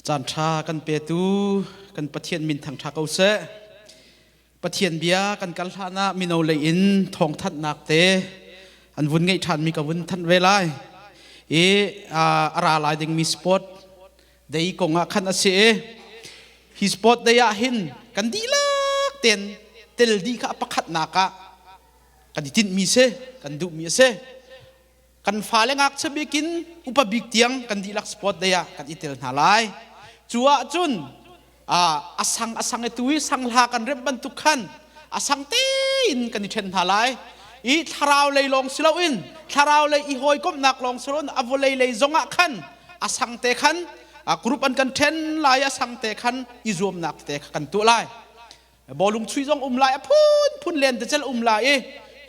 Caan ṭha kan petu kan Pathian min thangṭha ko seh. Pathian bia kan kal hlan ah mino lei in thawngthanhnak te an vun ngeih ṭhanmi ka vun thanh ve lai. I a ra lai dingmi sport day kong ah khan a si i hi sport day ah hin kan dihlak ten tel dih kha a pakhatnak ah kan i tinhmi si, kan duhmi a si. Kan fale ngakchia bik in upa bik tiang kan dihlak sport day ah kan i tel hna lai. Cu ahcun a sang a sang i tu i sang hla kan remh bantuk khan a sang tein kan i ṭhen hna lai. I thlarau lei lawng si loin thlarau lei i hawikomhnak lawng si loin a vawlei lei zongah khan a sang te khan group an kan ṭhen lai, a sang te khan i zuamnak te kha kan tuah lai. Bawlung chuih zong um lai, a phunphun len te cel um lai i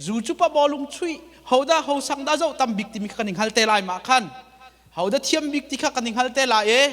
zu cu pa bawlung chuih hodah ho sang dah zoh tam bik timi kha kan i hngal te lai. Mah khan hodah thiam bik ti kha kan i hngal te lai i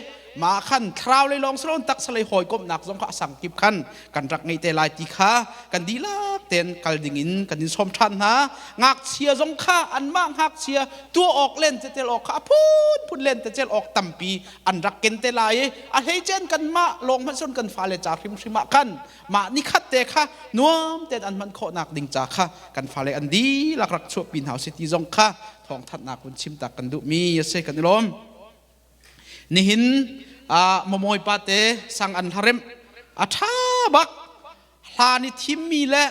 mah khan thlarau lei lawng si loin taksa lei hawikomhnak zong kha a sang kip khan kan rak ngei te lai ti kha kan dihlak ten kal ding in kan in sawm ṭhan hna. Ngakchia zong kha anmah ngakchia tuah awk len tetel awk kha a phunphun len tecel awk tampi an rak ken te lai i a hleicen kanmah lawng hmanh sun kan fale ca hrimhrim ah khan mah nikhat te kha nuam tein an hman khawhnak ding ca kha kan fale an dihlak rak chuahpi hna usih ti zong kha thawngthanhnak vun chim tak kan duhmi a si. Kan i lawm. Nihin mamawi pa te sang an hlarem a ṭha bak, hla ni thimmi le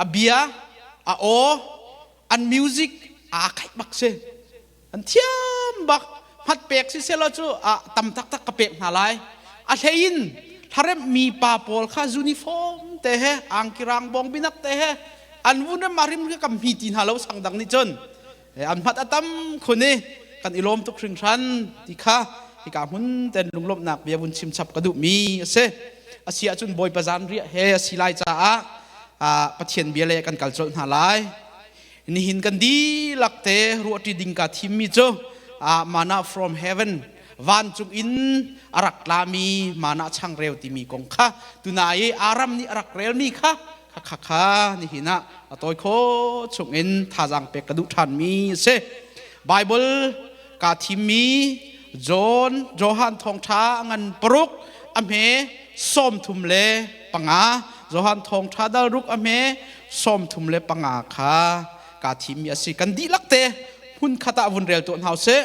a bia a aw an music aa khaih bak si, an thiam bak. Hmat pek si selaw cu tam taktak ka pek hna lai. A hlei in hlaremh mi pa pawl kha uniform te he, angki rang bawng binak te he an vun rem rim kam hmi ti hna lo. Sang dang nih cun an hmat a tam khun i kan i lawm tuk hringhran ti kha hika hmun ten lunglawmhnak bia vun chim chap ka duh mi a si. A si ahcun Bawipa zan riah he a si lai caah Pathian bia le kan kal colh hna lai. Nihin kan dihlak te ruahṭi ding ka thimmi cu mana from heaven, vancung in a rak tlami mana changreu timi kong kha tunai i Aram nih a rak relmi kha kha kha nihin ah a tawi kho chungin thazaang pek ka duh ṭhanmi a si. Bible ka thimmi John Johan thawngṭha ngan 6 a hme 35, Johan thawngṭha dal 6 a hme 35 kha ka thimmi a si. Kan dihlak te hmun khat ah vun rel tuah hna usih.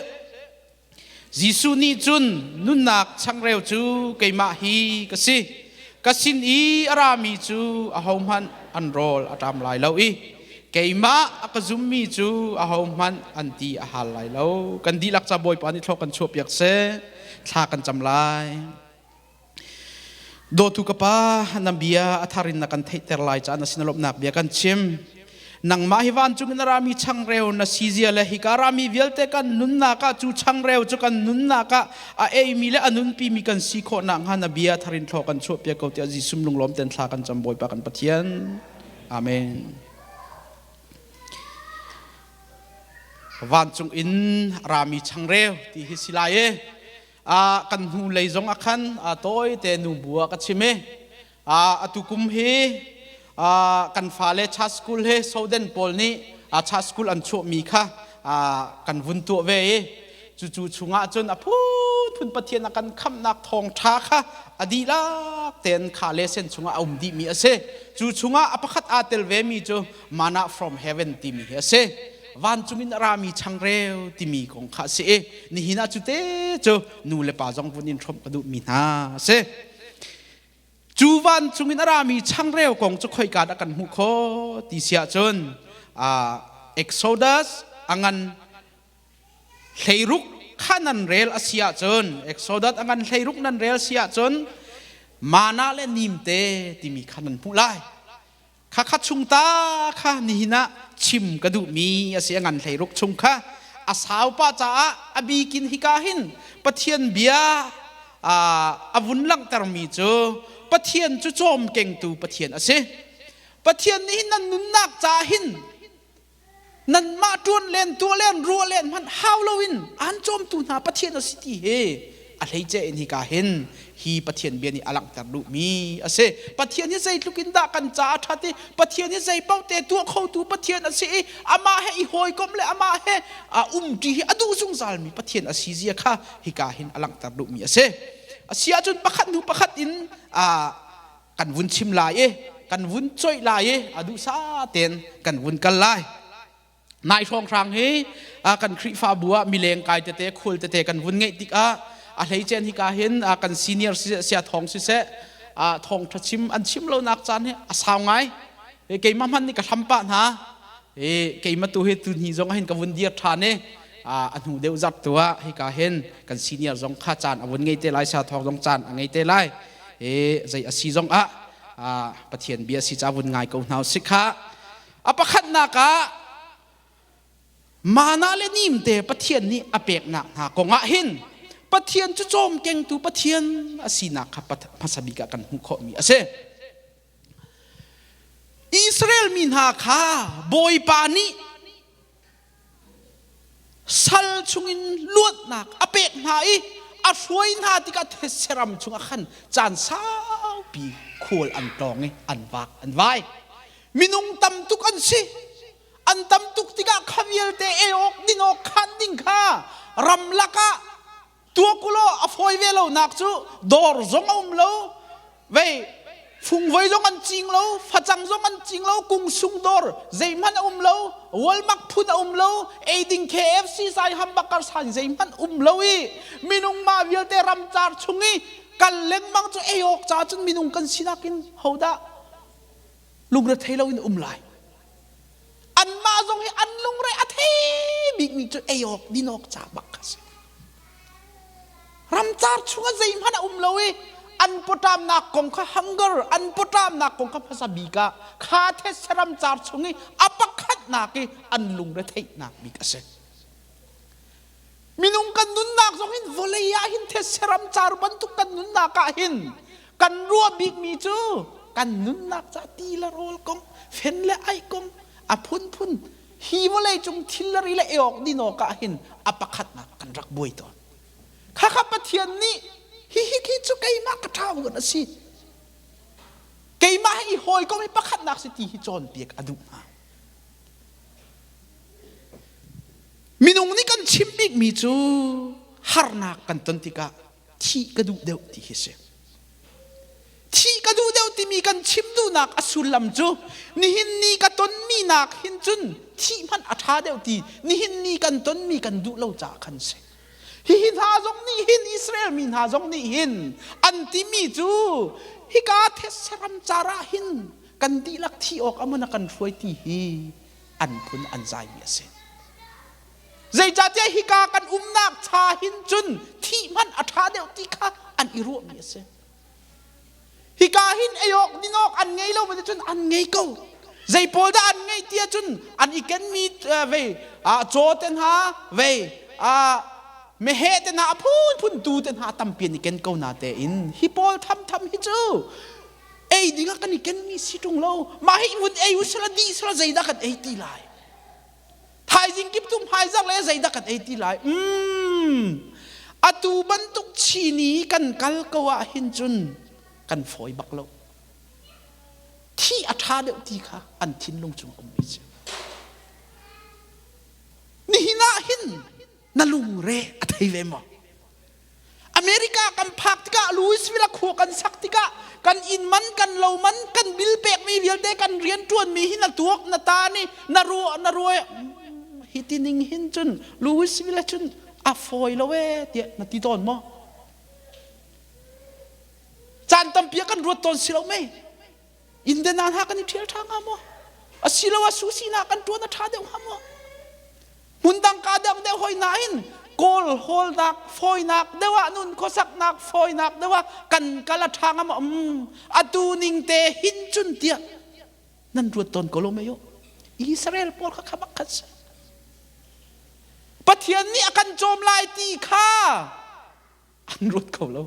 Jesuh nih cun, "Nunnak changreu cu keimah hi ka si. Ka sin i a rami cu ahohmanh an rawl a ṭam lai lo i keimah a ka zummi cu ahohmanh an ti a hal lai lo." Kan dihlak ca Bawipa nih thlawh kan chuahpiak seh. Thla kan cam lai. Dawtu ka Pa, na bia a thar in na kan theihter lai caah na sin lawmhnak bia kan chim. Nangmah hi vancung in a rami changreu na si zia le hika rami vialte kan nunnak ah cu changreu cu kan nunnak ah a eimi le a nunpimi kan si khawh nakhnga na bia thar in thlaw kan chuahpiak ko tiah Jesuh lunglawm ten thla kan cam, Bawipa kan Pathian. Amen. Vancung in rami changreu ti hi si lai e. Kan hnu lei zong ah khan tawi te nu bu ah ka chim i atu kum hi kan fale church school he Soden pawl nih church school an chuahmi kha kan vun tuah ve i cucu chungah cun a phunphun Pathian a kan khamhnak thawngṭha kha a dihlak tein kha le sen chungah a um dihmi a si. Cu chungah a pakhat aa tel vemi cu mana from heaven timi hi a si, vancung in a rami changreu timi kong kha a si i nihin ah cu te cu nu le pa zong vun in hrawmh ka duhmi hna a si. Cu vancung in a rami changreu kong cu khoika dah kan hmuh khawh ti si ahcun Exodus a ngan 16 kha nan rel a si ahcun, Exodus a ngan 16 nan rel si ahcun mana le nimte timi kha nan hmuh lai. Khakha chung ta kha nihin ah chim ka duhmi a si. A ngan 16 chung kha a sau pah caah a bikin hika hin Pathian bia a vun langhtermi cu Pathian cu cawmkengtu Pathian a si. Pathian nih hin nan nunnak caah hin nanmah ṭuan len tuah len ruah len hmanh hau loin aan cawmtu hna Pathian a si ti hi a hleice in hika hin hi Pathian bia nih a langhter duhmi a si. Pathian hi zeitluk in dah kan ca a ṭhat i Pathian hi zei paoh te tuah khotu Pathian a si i amah he i hawikomh le amah he a umṭi hi a duh zungzalmi Pathian a si zia kha hika hin a langhter duhmi a si. A si ahcun pakhat hnu pakhat in kan vun chim lai i kan vun coih lai i a duhsah tein kan vun kal lai. Nai hrawnghrang hi kan Khrihfabu ah mileng kai tete khul tete kan vun ngeih tikah a hleicen hika hin kan senior sia thawng siseh thawng ṭha chim an chim lonak caan hi a sau ngai. Keimah hmanh nih ka hlam pah hna. Keimah tu hi tuni zong hin ka vun dir ṭhan i a hnu deuh zat tu ah hika hin kan senior zong kha caan a vun ngei te lai sia thawng zong caan a ngei te lai. Zei a si zong ah Pathian bia si ca vun ngai ko hna usih kha. A pakhatnak ah mana le nimte Pathian nih a peknak hna kongah hin Pathian cu cawmkengtu Pathian a sinak kha hmasa bik ah kan hmuh khawhmi a si. Israel mi hna kha Bawipa nih Sal chungin luatnak a pek hna i a hruai hna tikah thetse ram chungah khan caan saupi khual an tlawng i an vak an vai. Minung tam tuk an si. An tam tuk tikah kha vialte ei awk din awk khan ding kha ramlak ah tuakulaw a fawi ve lo nak cu dawr zong a um lo vei fungvoi zong an cing lo facang zong an cing lo kungsung dawr zeihmanh a um lo walmak phun a um lo eiding KFC sai hambakar san zeihmanh um lo i minung ma vialte ramcar chung i kal lengmang cu ei awk ca cun minung kan sinak in hodah lungre thei lo in um lai anmah zong hi an lungre a thei bikmi cu ei awk din awk ca bak kha si ramcar chungah zeihmanh a um lo i an pawṭamnak kong kha hunger an pawṭamnak kong kha hmasa bik ah kha thetse ramcar chung i a pakhatnak i an lungre theihnak bik a si minung kan nunnak zong hin vawlei ah hin thetse ramcar bantuk kan nunnak ah hin kan ruah bikmi cu kan nunnak ca ti le rawl kong fen le ai kong a phunphun hi vawlei cung thil le ri le eawk din awk ah hin a pakhatnak kan rak buai tawn khakha Pathian nih hihi khi cu keimah ka ṭha vuan a si keimah hi i hawikom hi pakhatnak si ti hi cawnpiak a duh hna minung nih kan chim bikmi cu harnak kan ton tikah thih ka duh deuh ti hi si Thih ka duh deuh timi kan chim duhnak a sullam cu nihin ni ka tonmi nak hin cun thih hmanh a ṭha deuh ti nihin ni kan tonmi kan duh lo caah khan si. Hihi hna zong nih hin Israel mi hna zong nih hin an timi cu hika thetse ram car ah hin kan dihlak thih awk a mun a kan hruai ti hi an phun an zaimi a si. Zeicahtiah hika kan umnak cha hin cun thih hmanh a ṭha deuh ti kha an i ruahmi a si. Hika hin ei awk din awk an ngei lo cun an ngei ko. Zei pawl dah an ngeih ti ahcun an i kenmi vei caw te hna vei meheh te hna a phunphun tu te hna tampi an i ken ko na tein hi pawl thamtham hi cu ei ding ah kan i kenmi si ṭung lo mah hi vun ei usila dih sila zeidah kan ei ti lai Thaizing kip tu hmaizarh le zeidah kan ei ti lai? Mm. Atu bantuk chini kan kal ko ah hin cun kan fawi bak lo. Thi a ṭha deuh ti kha an thinlung chung ummi si. Nihin ah hin na lungre a thei ve maw? America kan phak tikah Louisville khua kan sak tikah kan inn man kan lo man kan bill pekmi vialte kan rian ṭuanmi hi na tuak na ta ni na ruah na ruai hi ti ning hin cun Louisville cun a fawi lo ee tiah na ti tawn maw caan tampi ah kan ruat tawn si lo mei Indiana hna kan i ṭhial ṭha hnga maw asiloah susi hna kan ṭuan a ṭha deuh hnga maw hmundang ka dang deuh hoi nain kawl hawlnak fawinak deuh ah nun khuasaknak fawinak deuh ah kan kal a ṭha ngam um atu ning te hin cun tiah nan ruat tawn ko lo mei Israel pawl kha kha bak khat si Pathian nih a kan cawm lai ti kha an ruat kho lo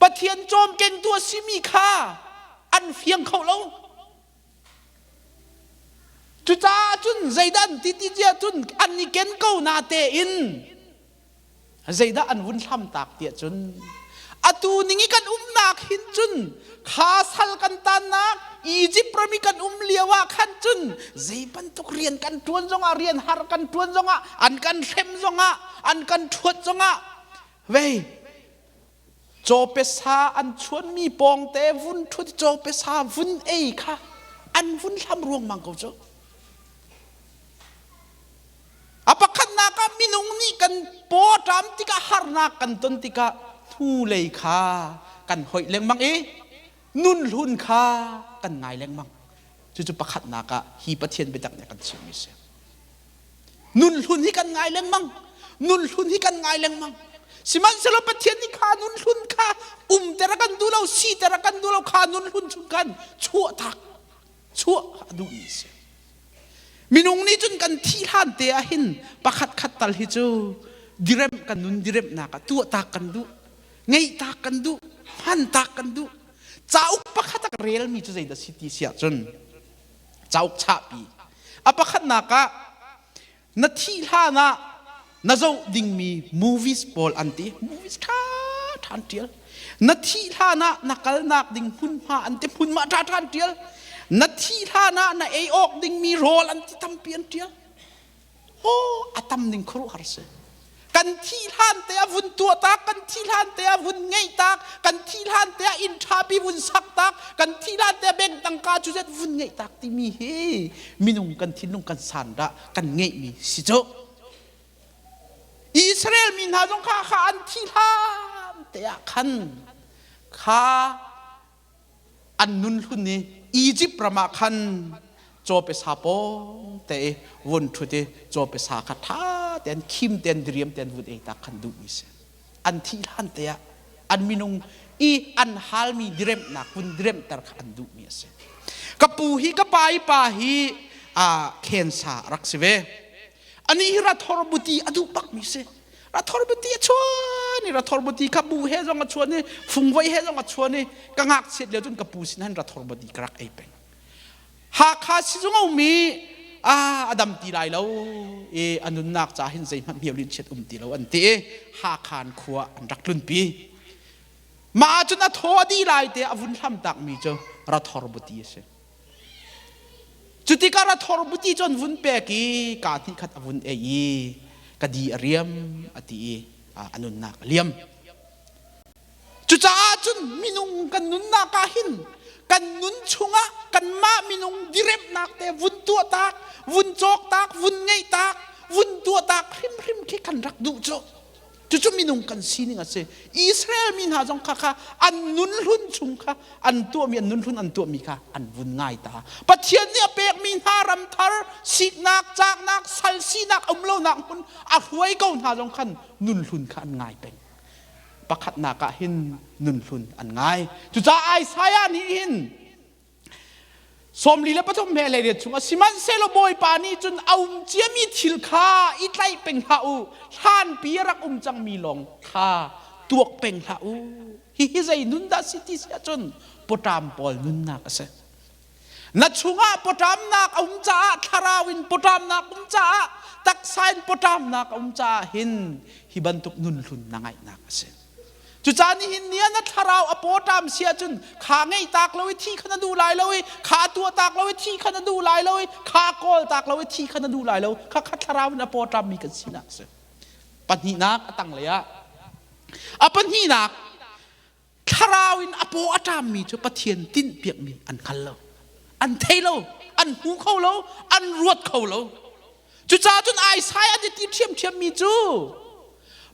Pathian cawmkengtu a simi kha an fiang kho lo Cucaah cun zeidah an ti ti cia cun an i ken ko na tein zeidah an vun hlam tak tiah cun. Atu ning i kan umnak hin cun kha sal kan tannak Egypt ram i kan um lio ah khan cun zei bantuk rian kan ṭuan zongah rian har kan ṭuan zongah an kan hrem zongah an kan ṭhuat zongah vei cawpesa an chuanmi pawngte vun ṭhut cawpesa vun ei kha an vun hlam ruangmang ko cu. A pakhatnak ah minung nih kan pawṭam tikah harnak kan ton tikah hnulei kha kan hoih lengmang i nunhlun kha kan ngai lengmang. Cucu pakhatnak ah hi Pathian biatak nih a kan chimhmi a si. Nunhlun hi kan ngai lengmang. Nunhlun hi kan ngai lengmang. Sihmanhsehlaw Pathian nih kha nunhlun kha umter a kan duh lo, siter a kan duh lo, kha nunhlun chung khan chuahtak, chuah a duhmi a si. Minung nih cun kan thih hlan te ah hin pakhat khat tal hi cu diremh kan nun diremhnak ah tuahtak kan duh, ngeihtak kan duh, hmantak kan duh. Cauk pakhat a ka relmi cu zeidah si ti si ahcun cauk chahpi. A pakhatnak ah na thih hlan ah na zoh dingmi movies pawl an ti. Movies ṭha ṭha an ṭial. Na thih hlan ah na kalnak ding hmunhma an ti. Hmunhma ṭha ṭha an ṭial. Na thih hlan ah na ei awk dingmi rawl an ti tampi an ṭial. Aw a tam ning khuaruahhar si. Kan thih hlan te ah vun tuah tak, kan thih hlan te ah vun ngeih tak, kan thih hlan te ah inn ṭhapi vun sak tak, kan thih hlan te ah bank tangka cu zet vun ngeih tak timi hi minung kan thinlung kan san dah kan ngeihmi si cu. Israel mi hna zong kha kha an thih hlan te ah khan kha an nun hlun i Egypt ram ah khan cawpesa pawng te i vun ṭhut i cawpesa kha ṭha tein khim tein diriam tein vun ei tak khan duhmi si. An thih hlan te ah an minung i an halmi diremhnak vun diremhter kha an duhmi a si. Ka pu hi ka pa i pa hi khensa a rak si ve. Anih hi rathor buti a duh bakmi si. Rathorbuti a chuan i rathorbuti kha bu he zong a chuan i fungvoi he zong a chuan i ka ngakchiat lio cun ka pu sin han rathorbuti ka rak ei peng. Hakha sizung a um i a a dam ti lai lo i a nunnak ca hin zeihmanh hniau chiat um ti lo an ti i Hakhan khua an rak tlunpi. Mah ahcun a thaw a dih lai te a vun hlam takmi cu rathorbuti a si. Cutikah rathor buti cu an vun pek i kaa hnihkhat a vun ei i ka di a riam a ti i a nunnak a liam. Cucaah cun minung kan nunnak ah hin kan nun chungah kanmah minung diremhnak te vun tuahtak, vun cawktak, vun ngeihtak, vun tuahtak hrimhrim khi kan rak duh cu. Cucu minung kan sining a si. Israel mi hna zong kha kha an nun hlun chung kha an tuahmi an nun hlun an tuahmi kha an vun ngai ta. Pathian nih a pekmi hna ram thar siknak, caaknak, sal sinak um lonak hmun a hruai ko hna zong khan nun hlun kha an ngai peng. Pakhatnak ah hin nun hlun an ngai. Cucaah Isaiah nih hin 43 he leiriat chungah sihmanhsehlaw Bawipa nih cun a um ciami thil kha i tlaih peng hlah u hlanpi a rak um cangmi lawng kha tuak peng hlah u hihi zei nun dah si ti si ahcun pawṭam pawl nunnak a si na chungah pawṭamnak a um caah thlarau in pawṭamnak um caah taksa in pawṭamnak a um caah hin hi bantuk nun hlun na ngaihnak a si Cucaah nihin ni ah na thlarau a pawṭam si ahcun kha ngeih tak lo i thi kha na duh lai lo i kha tuah tak lo i thi kha na duh lai lo i kha kawl tak lo i thi kha na duh lai lo kha kha thlarau in a pawṭammi kan sinak a si. Pahnihnak a tanglei ah a pahnihnak thlarau in a paw a ṭammi cu Pathian tinhpiakmi an hngal lo an thei lo an hmu kho lo an ruat kho lo Cucaah cun Isaiah an i ti ṭhiamṭhiammi cu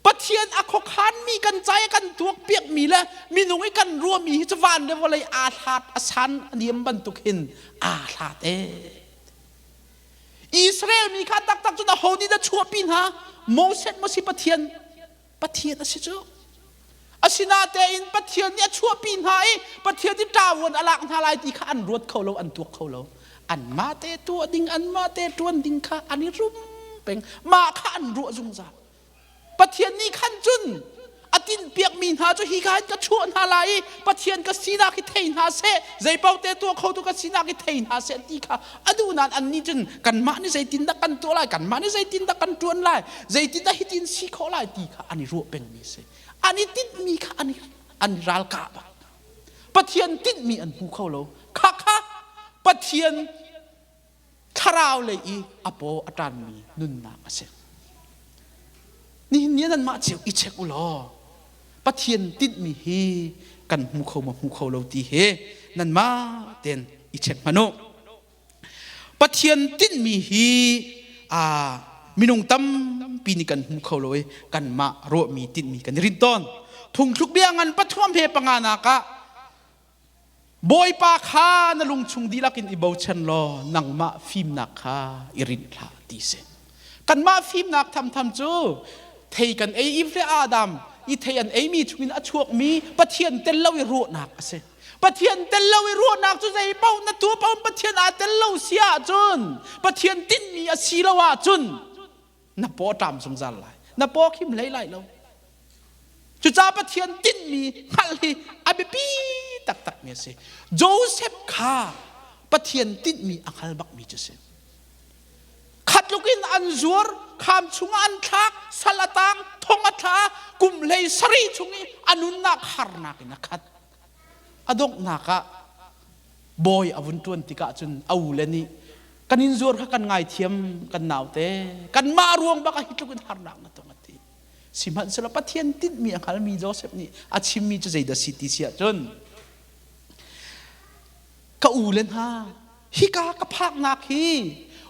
Pathian a khuakhanmi kan ca i kan tuakpiakmi le minung i kan ruahmi hi cu van le vawlei aa hlat a san a niam bantuk hin aa hlat ee. Israel mi kha taktak cun aho nih dah chuahpi hna? Moses maw si Pathian? Pathian a si cu. Asinatein Pathian nih a chuahpi hna i Pathian nih ṭavuan a lak hna lai ti kha an ruat kho lo, an tuak kho lo. Anmah te tuah ding, anmah te ṭuan ding kha an i rum peng. Mah kha an ruah zungzal. Pathian nih khan cun a tinhpiakmi hna cu hi ka hin ka chuah hna lai i Pathian ka sinak hi thei hna seh, zeipaoh te tuah khotu ka sinak hi thei hna seh ti kha a duh nain annih cun kanmah nih zeitindah kan tuah lai, kanmah nih zeitindah kan ṭuan lai, zeitindah hitin si khawh lai ti kha an i ruah pengmi a si. An i tinhmi kha an i. An ralkah bak. Pathian tinhmi an hmu kho lo. Khakha Pathian thlarau lei i a paw a ṭanmi nunnak a si. Nihin ni nanmah cio i check u law Pathian tinhmi hi kan hmu kho maw hmu kho lo ti hi nanmah tein i check hmanh u. Pathian tinhmi hi minung tampi nih kan hmu kho lo i kanmah ruahmi tinhmi kan i rinh tawn. Phungthluk bia ngan pathuam he panganak ah Bawipa kha na lungchung dihlak in i bochan law nangmah fimnak kha i rinh hlah ti si. Kanmah fimnak thamtham cu thei kan ei i le Adam i thei an eimi chungin a chuakmi Pathian tel lo i ruahnak a si. Pathian tel lo i ruahnak cu zei paoh na tuah paoh Pathian aa tel lo si ahcun Pathian tinhmi a si lo ahcun na paw ṭam zungzal lai. Na paw khim hlei lai lo. Cucaah Pathian tinhmi hngalh hi a biapi taktakmi a si. Joseph kha Pathian tinhmi a hngal bakmi cu a si. Khatluk in an zuar, kham chungah an thlak, sal a tang, thong a thla, kum hlei sarih chung i a nunnak harnak in a khat. A donghnak ah bawi a vun ṭuan tikah cun a ule nih kan in zuar kha kan ngaithiam kan naute kanmah ruang bak ah hi tluk in harnak na tong a ti. Sihmanhsehlaw Pathian tinhmi a hngalmi Joseph nih a chimmi cu zeidah si ti si ahcun ka u le hna hika ka phaknak hi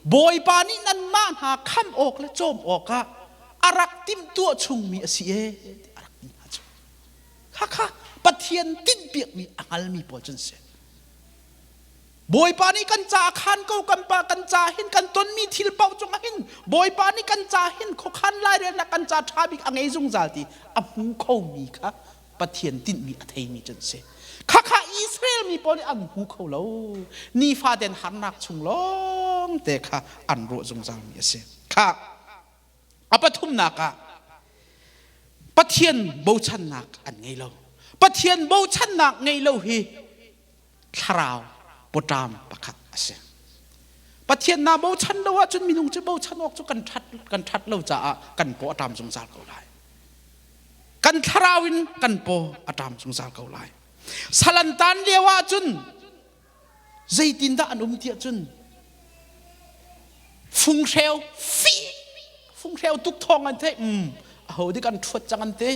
Bawipa nih nanmah hna khamh awk le cawm awkah a rak timhtuah chungmi a si ee a rak ti hna cu. Khakha Pathian tinhpiakmi a hngalmi pawl cun si. Bawipa nih kan ca khan ko kan pa kan ca hin kan tonmi thil paoh cungah hin Bawipa nih kan ca hin khuakhan lairelnak kan ca ṭha bik a ngei zungzal ti a hmu khomi kha Pathian tinhmi a theimi cu an si. Khakha Israel mi pawl nih an hmu kho lo. Nifaten harnak chung lawng te kha an ruah zungzalmi a si. Kha a pathumnak ah Pathian bochannak an ngei lo. Pathian bochannak ngei lo hi thlarau pawṭam pakhat a si. Pathian naa bochan lo ahcun minung cu bochan awk cu kan ṭhat kan ṭhat lo caah kan paw a ṭam zungzal ko lai. Kan thlarau in kan paw a ṭam zungzal ko lai. Salantan lio ahcun zeitindah an um tiah cun funghreu fi funghreu tuk thawng an theih aho dik an ṭhuat cang an ti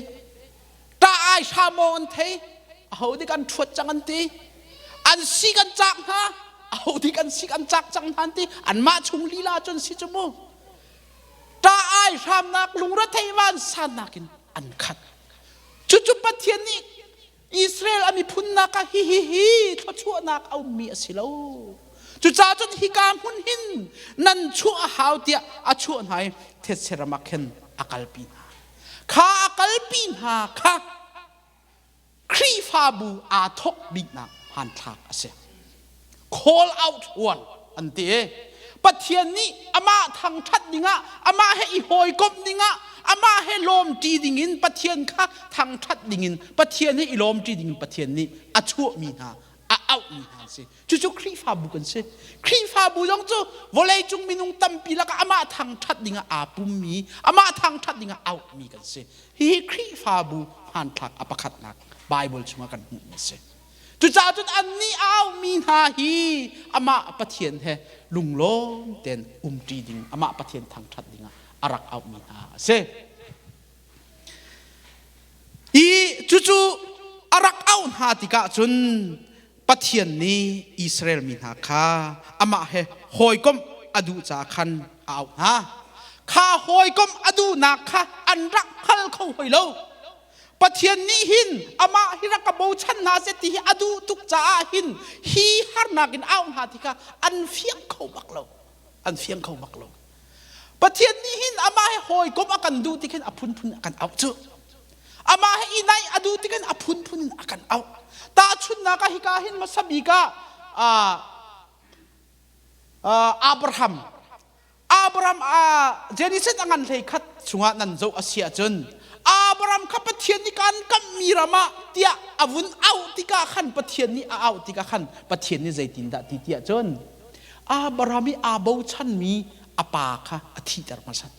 ṭah ai hra maw an thei aho dik an ṭhuat cang an ti an si kan cak hna aho dik an si kan cak cang hna an ti anmah chung lila cun si cu mu ṭah ai hramnak lungrethei vansannak in an khat cucu Pathian nih Israel a miphunnak ah hi hi hi thluachuahnak a ummi a si lo. Cucaah cun hika hmun hin nan chuah a hau tiah a chuah hna i thetse ram ah khin a kalpi hna. Kha a kalpi hna kha Khrihfabu aa thawk biknak hmanthlak a si. Call out one an ti i Pathian nih amah thangṭhat dingah amah he i hawikomh dingah amah he lawmṭi dingin Pathian kha thangṭhat dingin Pathian he i lawmṭi dingin Pathian nih a chuahmi hna a auhmi hna an si. Cucu Khrihfabu kan si. Khrihfabu zong cu vawleicung minung tampi lakah amah thangṭhat dingah aa pummi, amah thangṭhat dingah auhmi kan si. Hihi Khrihfabu hmanthlak a pakhatnak Bible chungah kan hmuhmi a si. Cucaah cun annih a aumi hna hi amah Pathian he lunglawm tein umṭi ding, amah Pathian thangṭhat dingah a rak auhmi hna a si. I cucu a rak auh hna tikah cun Pathian nih Israel mi hna kha amah he hawikomh a duh caah khan a auh hna. Kha hawikomh a duhnak kha an rak hngal kho hoi lo. Pathian nih hin amah hi rak ka bochan hna seh ti hi a duh tuk caah hin hi harnak in auh hna ti kha an fiang kho bak lo. An fiang kho bak lo. Pathian nih hin amah he hawikom a kan duh ti khin a phunphun a kan auh cu. Amah he i naih a duh ti khin a phunphun in a kan auh. Tahchunhnak ah hika hin hmasa bik ah Abraham Abraham Genesis a ngan hlei khat chungah nan zoh a si ahcun Abraham kha Pathian nih kaan kamhmi ram ah tiah a vun auh tikah khan Pathian nih a auh tikah khan Pathian nih zeitindah ti tiah cun Abraham i aa bochanmi a pa kha a thihter hmasat.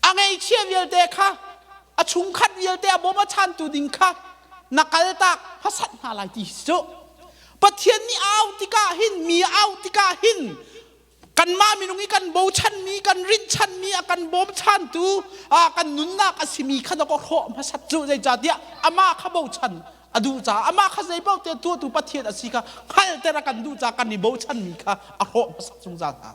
A ngeihchiah vialte kha. A chungkhat vialte a bawm a chantu ding kha na kaltak hmasat hna lai ti cu. Pathian nih au tikah hin, mi au tikah hin, kanmah minung i kan bochanmi, kan rinhchanmi, a kan bawmchantu, kan nunnak a simi kha na ka hrawh hmasat cu. Zeicahtiah amah kha bochan a duh caah, amah kha zeipaoh te tuahtu Pathian a si kha hngalhter a kan duh caah kan i bochanmi kha a hrawh hmasat zungzal hna.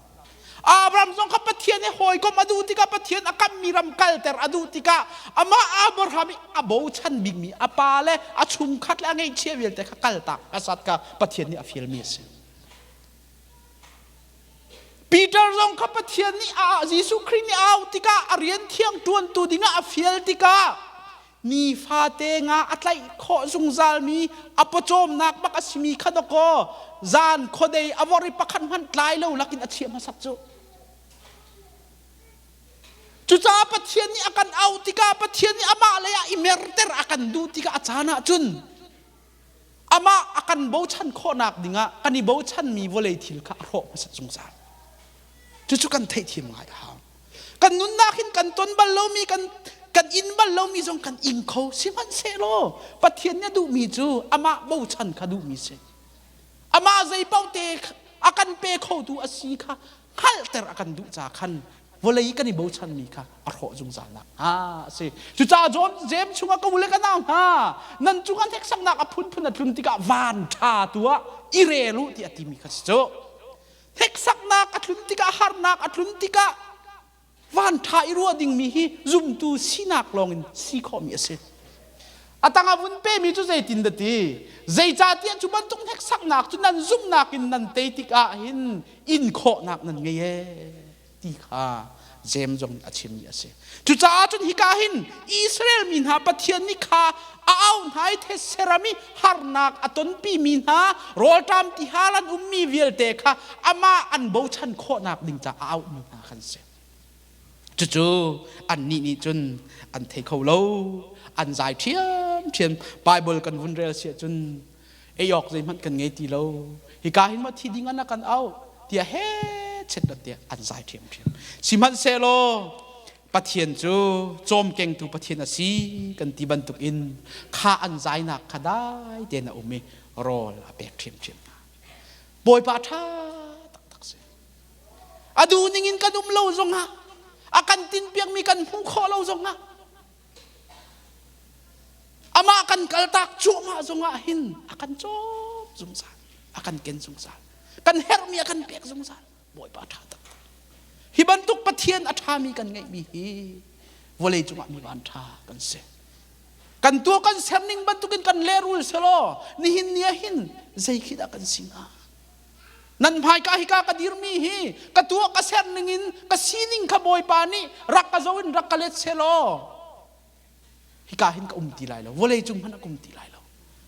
Abraham zong kha Pathian he hawikom a duh tikah, Pathian a kammi ram kalter a duh tikah, amah Abraham i a bochan bikmi a pa le a chungkhat le a ngeihchiah vialte kha kaltak hmasat kha Pathian nih a fialmi a si. Peter zong kha Pathian nih a Jesuh Khrih nih a auh tikah, a rian thiang ṭuantu dingah a fial tikah, nifate nga a tlaih khawh zungzalmi a pawcawmnak bak a simi kha dawkaw zan khuadei a vor i pakhat hmanh tlai lo lakin a chiah hmasat cu. Cucaah Pathian nih a kan auh tikah, Pathian nih amah lei ah i merter a kan duh tikah, a caan ah cun amah a kan bochan khawhnak dingah kan i bochanmi vawlei thil kha a hrawh hmasat zungzal. Cucu kan theihthiam ngai a hau. Kan nunnak hin kan ton bal lomi, kan kan in bal lomi zong kan ing kho. Sihmanhsehlaw Pathian nih a duhmi cu amah bochan kha duhmi si. Amah zeipaoh te a kan pe khotu a si kha hngalhter a kan duh ca khan vawlei kan i bochanmi kha a hrawh zungzal nak hnga a si. Cucaah John James chungah ka u le ka nau hna, nan cung ah hneksaknak a phunphun a tlun tikah van ṭha tu ah i rel u ti a timi kha si cu. Hneksaknak a tlun tikah, harnak a tlun tikah van ṭha i ruah dingmi hi zumtu sinak lawngin si khawhmi a si. A tang a vun pemi cu zeitin dah ti? Zeicahtiah cu bantuk hneksaknak cu nan zumhnak in nan tei tikah hin in khawhnak nan ngei ee ti kha Jeim zong a chimmi a si. Cucaah cun hika hin Israel mi hna Pathian nih kha a auh hna i thetse ram i harnak a tonpimi hna, rawlṭam tihal an ummi vialte kha amah an bochan khawhnak ding caah a auhmi hna khan si. Cucu annih nih cun an thei kho lo, an zai ṭhiamṭhiam. Bible kan vun rel si ahcun ei awk zeihmanh kan ngei ti lo, hika hin maw thi ding an a kan auh tiah he chet tiah an zai ṭhiamṭhiam. Sihmanhsehlaw Pathian cu cawmkengtu Pathian a si kan ti bantukin kha an zainak kha dai tein a um i rawl a pek ṭhiamṭhiam hna. Bawipa ṭha taktak si. A duh ning in kan um lo zongah, a kan tinpiakmi kan hmuh khawh lo zongah, amah kan kaltak cuahmah zongah hin a kan cawm zungzal, a kan ken zungzal, kan herhmi a kan pek zungzal. Bawipa ṭha taktak. Hi bantuk Pathian a ṭhami kan ngeihmi hi vawlei cungah mi van ṭha kan si. Kan tuah kan ser ning bantukin kan lehrul selaw nihin ni ah hin zei khi dah kan si hnga? Nan hmaika hika ka dirmi hi ka tuah ka ser ning in ka sining kha Bawipa nih rak ka zo in rak ka let selaw hika hin ka um ti lai lo, vawlei cung hmanh ka um ti lai lo.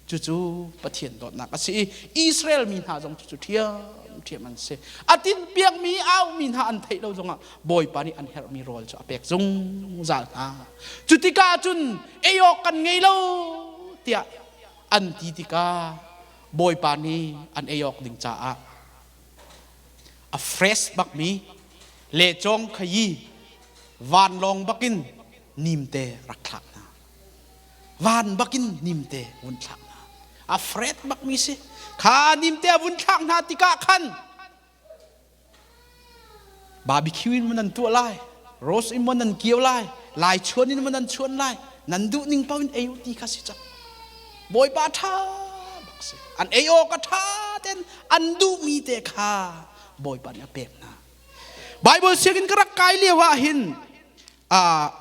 Cucu Pathian dawtnak a si i Israel mi hna zong cucu ṭhiamṭhiam an si. A tinhpiakmi aumi hna an theih lo zongah Bawipa nih an herhmi rawl cu a pek zungzal hna. Cu tikah cun ei awk kan ngei lo tiah an ti tikah Bawipa nih an ei awk ding caah a fresh bakmi lehcawng khayi vanlawng bakin nimte rak thlak hna. Van bakin nimte vun thlak hna. A fret bakmi si. Kha nimte a vun thlak hna tikah khan barbecue in nan tuah lai, roast in nan kio lai, lai chuan in nan chuan lai, nan duh ning paoh in ei u ti kha si cang. Bawipa ṭha bak si. An ei awk a ṭha ten an duhmi te kha Bawipa nih a pek hna. Bible sianginn ka rak kai lio ah hin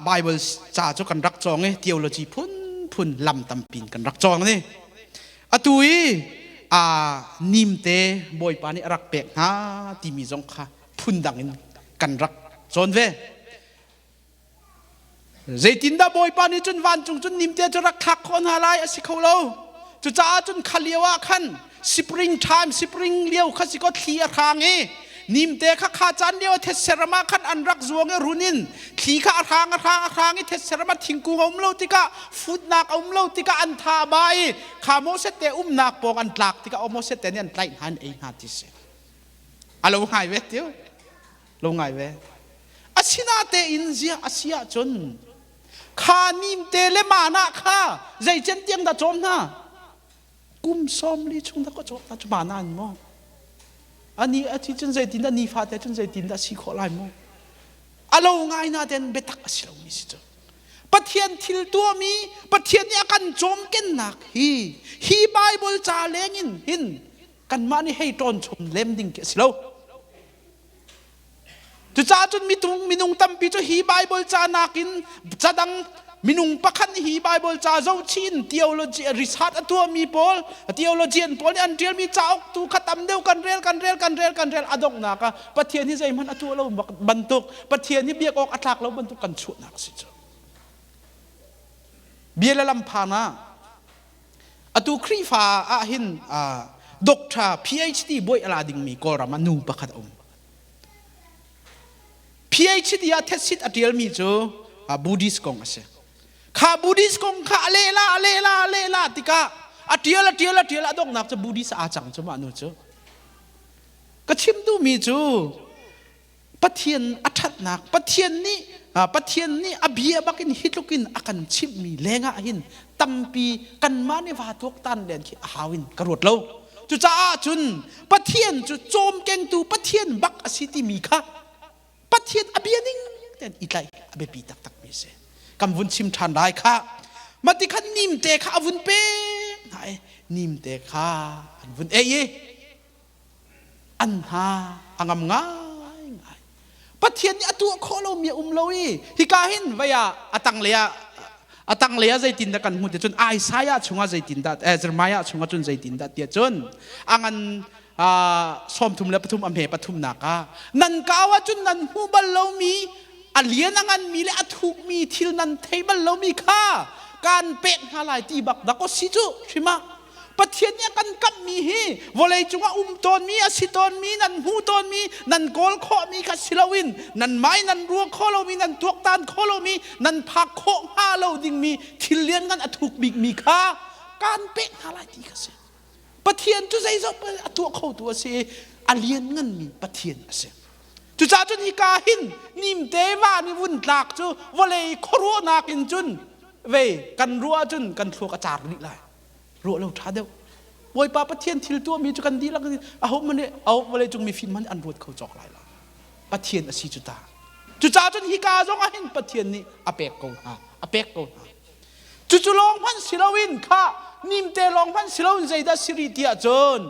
Bible ca cu kan rak cawng i theology phunphun lam tampi in kan rak cawng ni. Atu i nimte Bawipa nih a rak pek hna timi zong kha phundang in kan rak cawn ve. Zeitindah Bawipa nih cun vancung cun nimte cu rak thlak khawh hna lai? A si kho lo. Cucaah cun kha lio ah khan spring time, spring lio kha si kaw thli a hrang i nimte kha kha caan lio thetse ram ah khan an rak zuang i run in thli kha a hrang, a hrang, a hrang i thetse ram ah thingkung a um lo tikah, futnak a um lo tikah an tha a ba i kha Moses te umnak pawng an tlak tikah Moses te nih an tlaih hna, an ei hna ti si. A lo ngai ve tiu. Lo ngai ve. Asinatein ziah a si ahcun. Kha nimte le mana kha zei cen tiang dah cawm hna? Kum 40 chung dah ka cawm hna cu mana an maw? Ani a thi cun zeitin dah nifate cun zeitin dah si khawh lai mu? A lo ngai na ten biatak a si lomi si cu. Pathian thil tuahmi, Pathian nih a kan cawmkennak hi hi Bible ca leng in hin kanmah nih hei ṭawn chom lem ding khi a si lo. Cucaah cun mitung minung tampi cu hi Bible ca nakin ca dang minung pakhat nih hi Bible ca zohchih in theology research a tuahmi pawl theologian pawl nih an ṭialmi cauk tu kha tam deuh kan rel kan rel kan rel kan rel a donghnak ah Pathian hi zeihmanh a tuah lo bantuk Pathian hi biak awk a tlak lo bantuk kan chuahnak a si cu. Bia le lam phan ah atu Khrihfa ah hin doctor PhD bawi a la dingmi Kawlram ah nu pakhat a um. PhD ah thesit a ṭialmi cu Buddhist kong a si. Kha Buddhist kong kha a lehla a lehla a lehla tikah a ṭial a ṭial a ṭial a donghnak cu Buddhist aa cang cu mah nu cu. Ka chim duhmi cu Pathian a ṭhatnak, Pathian nih Pathian nih a bia bakin hi tluk in a kan chimhmi lengah hin tampi kanmah nih vaa tuaktan len khi a hau in ka ruat lo. Cucaah cun Pathian cu cawmkengtu Pathian bak a si timi kha Pathian a bia ning tein i tlaih a biapi taktakmi a si. Kan vun chim ṭhan lai kha. Mati khan nimte kha a vun pek hna i nimte kha an vun ei i an hna a ngam ngaingai. Pathian nih a tuah khawh lomi a um lo i hika hin vei ah a tanglei ah a tanglei ah zeitindah kan hmuh ti cun Isaiah chungah zeitindah eh, Jeremiah chungah cun zeitindah tiah cun a ngan 33 a hme pathumnak ah nan kau ahcun nan hmu bal lomi a lian a nganmi le a thukmi thil nan thei bal lomi kha kan pek hna lai ti bak dak si cu hrim ah Pathian nih a kan kamhmi hi vawlei cungah um tawnmi a si tawnmi nan hmu tawnmi nan kawl khawhmi kha si loin nan mai nan ruah khawh lomi nan tuaktan khawh lomi nan phak khawh hnga lo dingmi thil lianngan a thuk bikmi kha kan pek hna lai ti kha si. Pathian cu zeizong a tuah khotu a si i a liannganmi Pathian a si. Cucaah cun hika hin nimte van i vun tlak cu vawlei khuaruahnak in cun ve kan ruah ahcun kan thluak a car dih lai. Ruah lo ṭha deuh. Bawipa Pathian thil tuahmi cu kan dihlak in aho hmanh nih aho vawlei cung mifim hmanh an ruat kho cawk lai lo. Pathian a si cu ta. Cucaah cun hika zong ah hin Pathian nih a pek ko hna, a pek ko hna. Cucu lawng hmanh si loin kha nimte lawng hmanh si loin zeidah si rih ti ahcun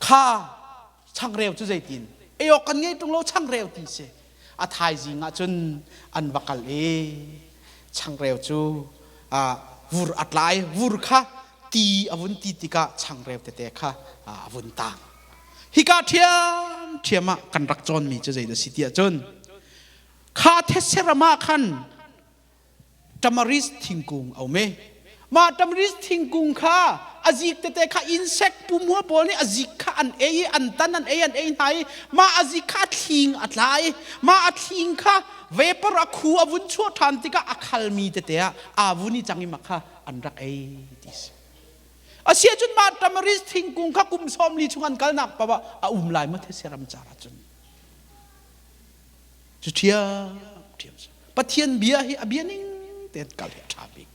kha changreu cu zeitin ei awk kan ngei ṭung lo changreu ti si. A thaizing ah cun an va kal i changreu cu vur a tlai vur kha ti a vun ti tikah changreu tete kha a vun tang. Hika ṭhiamṭhiam ah kan rak cawnmi cu zeidah si ti ahcun kha thetse ram ah khan tamaris thingkung a um i mah tamaris thingkung kha a zik tete kha insect pumhua pawl nih a zik kha an ei i an tan an ei an ei hna i mah a zik kha a thling a tla i mah a thling kha vapor a khu a vun chuah ṭhan tikah a khalmi tete ah aa vun i cang i mah kha an rak ei ti si. Asiahcun mah tamaris thingkung kha kum 40 chung an kalnak paoh ah a um lai maw thetse ram car ahcun? Cu ṭhiamṭhiam si. Pathian bia hi a bia ning tein kal hi a ṭha bik.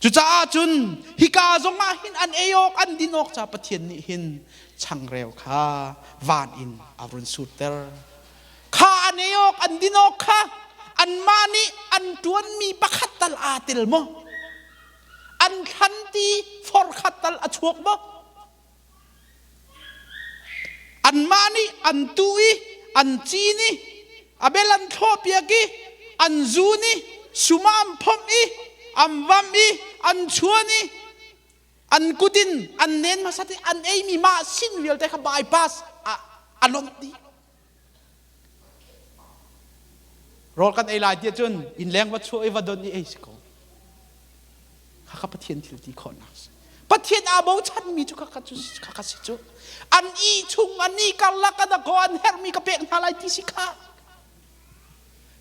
Cucaah cun hika zong ah hin an ei awk an din awk ca Pathian nih hin changreu kha van in a run surter. Kha an ei awk an din awk kha anmah nih an ṭuanmi pakhat tal aa tel maw? An thlanti for khat tal a chuak maw? Anmah nih an tuh i an cin i a bel an thlawhpiak i an zun i sum ah an phomh i an vamh i an chuan i an kut in an nen hmasat i an eimi mah sin vialte kha bypass a lonh dih. Rawl kan ei lai tiah cun innleng va chuah i va don i ei si ko. Khakha Pathian thil ti khawhnak si. Pathian aa bochanmi cu khakha cu khakha si cu. An i chung an i karlak an ko an herhmi ka pek hna lai ti si kha.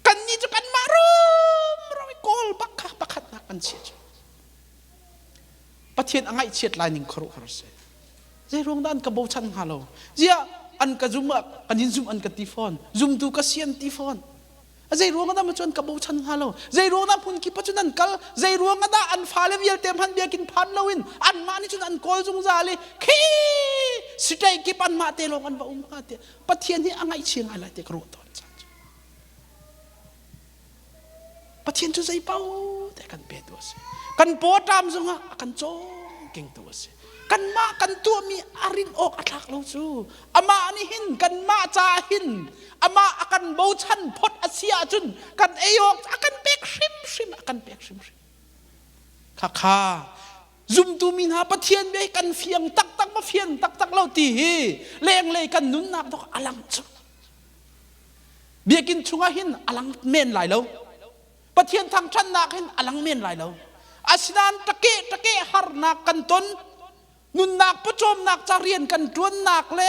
Kannih cu kanmah rumro i kawl bak kha pakhatnak kan chiah cu. Pathian a ngaihchiat lai ning khuaruahhar si. Zeiruang dah an ka bochan hnga lo? Ziah an ka zum ah kan in zum an ka ti fawn. Zumtu ka si an ti fawn. Zei ruang dah cun ka bochan hnga lo? Zei ruang dah hmun kip ah cun an kal? Zei ruang dah an fale vialte hmanh biakinn phan loin anmah nih cun an kawl zungzal i khi state kip anmah te lawng an va um hnga tiah Pathian hi a ngaihchia ngai lai tiah ka ruah tawn caan cu. Pathian cu zei paoh te kan petu a si. Kan pawṭam zongah a kan cawmkengtu a si. Kanmah kan tuahmi a rin awk a tlak lo cu. Amah nih hin kanmah ca hin amah a kan bochan phot a si ahcun kan ei awk a kan pek hrimhrim a kan pek hrimhrim. Khakha zumtu mi hna Pathian bia kan fiang taktak ma fiang taktak lo ti hi lenglei kan nunnak dok a lang cu. Biakinn chungah hin a lang men lai lo. Pathian thangṭhatnak hin a lang men lai lo. Asinain ṭake ṭake harnak kan ton, nunnak pawcawmnak ca rian kan ṭuannak le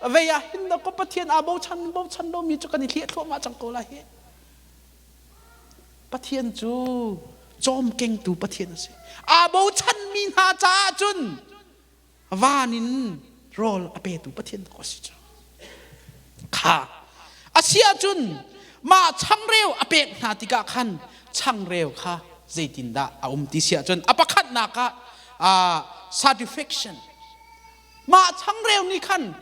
vei ah hin ko Pathian aa bochan bochan lomi cu kan i hliah thluahmah cang ko lai hi. Pathian cu cawmkengtu Pathian a si. Aa bochanmi hna caah cun van in rawl a petu Pathian ko a si cu. Kha a si ahcun mah changreu a pek hna tikah khan changreu kha zeitindah a um ti si ahcun a pakhatnak ah satisfaction mah changreu nih khan